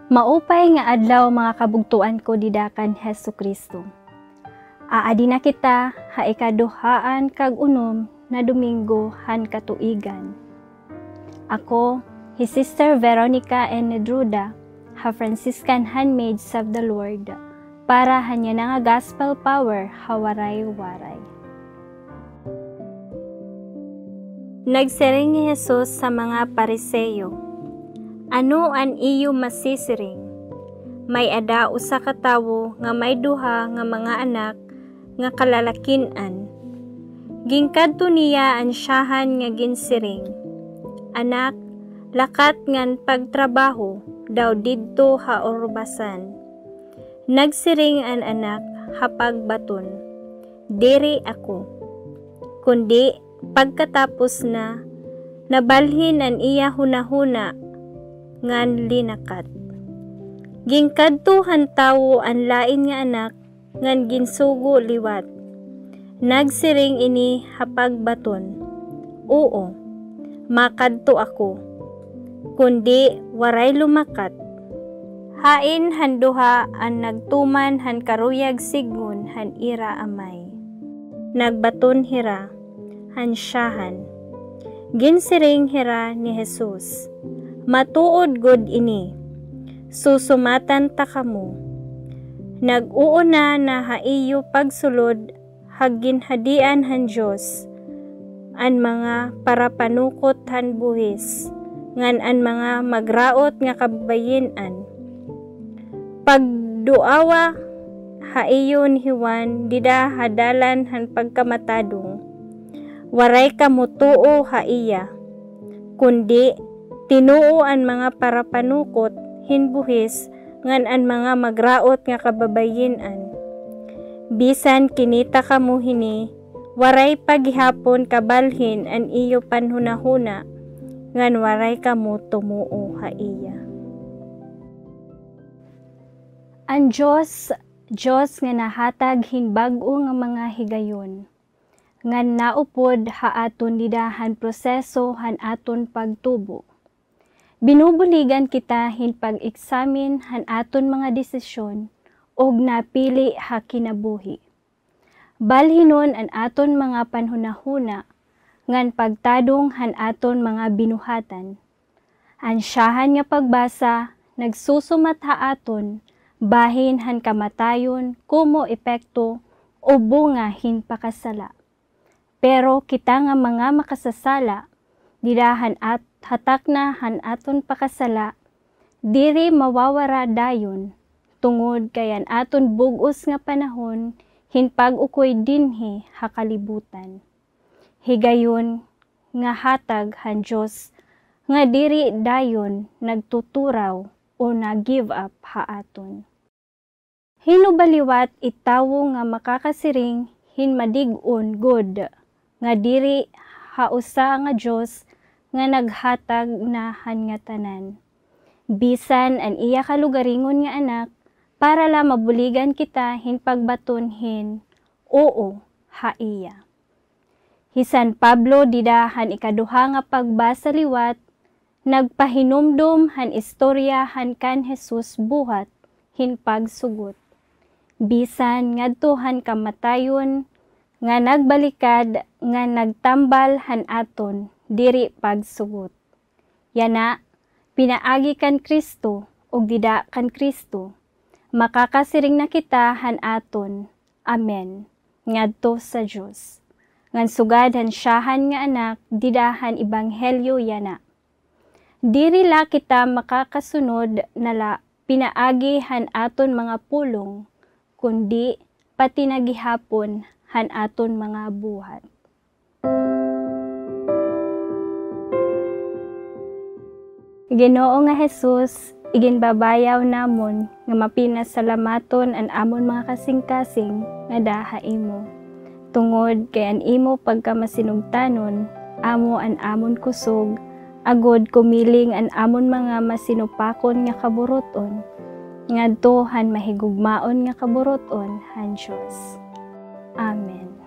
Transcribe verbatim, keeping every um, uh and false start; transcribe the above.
Maupay nga adlaw, mga kabugtoan ko dida kan Hesukristo. Aadi na kita ha ikaduhaan kag unom na Domingo han katuigan. Ako hi Sister Veronica N. Nedruda, ha Franciscan Handmaids of the Lord, para han yana nga Gospel Power ha Waray-Waray. Nagsiring hi Jesus sa mga Pariseo, "Ano an iyo masisiring? May-ada usa ka tawo nga may duha nga mga anak nga kalalakin-an. Ginkadto niya an syahan nga ginsiring, 'Anak, lakat ngan pagtrabaho daw didto ha urubasan.' Nagsiring an anak ha pagbaton, 'Diri ako.' Kundi pagkatapos na, nabalhin an iya hunahuna ngan linakat. Ginkadto han tawo an lain nga anak ngan ginsugo liwat. Nagsiring ini ha pagbaton, 'Oo, makadto ako.' Kundi waray lumakat. Hain han duha an nagtuman han karuyag sidngon han ira amay? Nagbaton hira han syahan. Ginsiring hira ni Jesus, 'Matuod gud ini. Susumatan ta kamo. Nag-uuna na ha iyo pagsulod ha ginhadian han Dios an mga parapanukot han buhis, ngan an mga magraot nga kababayin-an. Pagduawa ha iyo ni Juan dida ha dalan han pagkamatadong. Waray kamo tuo ha iya, kundi tinuo an mga parapanukot hin buhis ngan an mga magraot nga kababayin-an. Bisan kinita kamo hini, waray pa gihapon kabalhin an iyo panhunahuna, ngan waray kamo tumuo ha iya." An Dios, Dios nga nahatag hin bag-o nga mga higayon, ngan naupod ha aton dida han proseso han aton pagtubo. Binubuligan kita hin pag-eksamin han aton mga desisyon ug napili ha kinabuhi. Balhinon an aton mga panhunahuna ngan pagtadong han aton mga binuhatan. An syahan nga pagbasa nagsusumat ha aton bahin han kamatayon komo epekto o bunga hin pakasala. Pero kita nga mga makasasala, dida han at-, ha takna han aton pakasala, diri mawawara dayon, tungod kay an aton bug-os nga panahon hin pag-ukoy dinhi ha kalibutan. Higayon nga hatag han Dios nga diri dayon nagtuturaw o na-give up ha aton. Hin-o ba liwat it tawo nga makakasiring hin madig-on gud nga diri ha usa nga Dios nga naghatag na han ngatanan, bisan an iya kalugaringon nga Anak, para la mabuligan kita hin pagbaton hin oo ha iya? Hi San Pablo dida han ikaduha nga pagbasa liwat nagpahinumdom han istorya han kan Jesus buhat hin pagsugot, bisan ngadto han kamatayon nga nagbalikad nga nagtambal han aton diri pagsugot. Yana, pinaagi kan Cristo ug dida kan Cristo, makakasiring na kita han aton Amen ngadto sa Dios, ngan sugad han syahan nga Anak dida han ebanghelyo yana. Diri la kita makakasunod na la pinaagi han aton mga pulong, kundi pati na gihapon han aton mga buhat. Ginoo nga Jesus, iginbabayaw namon nga mapinasalamaton an amon mga kasingkasing ngada ha imo. Tungod kay an imo pagkamasinugtanon amo an amon kusog, agod kumiling an amon mga masinupakon nga kaburut-on ngadto han mahigugmaon nga kaburut-on han Dios. Amen.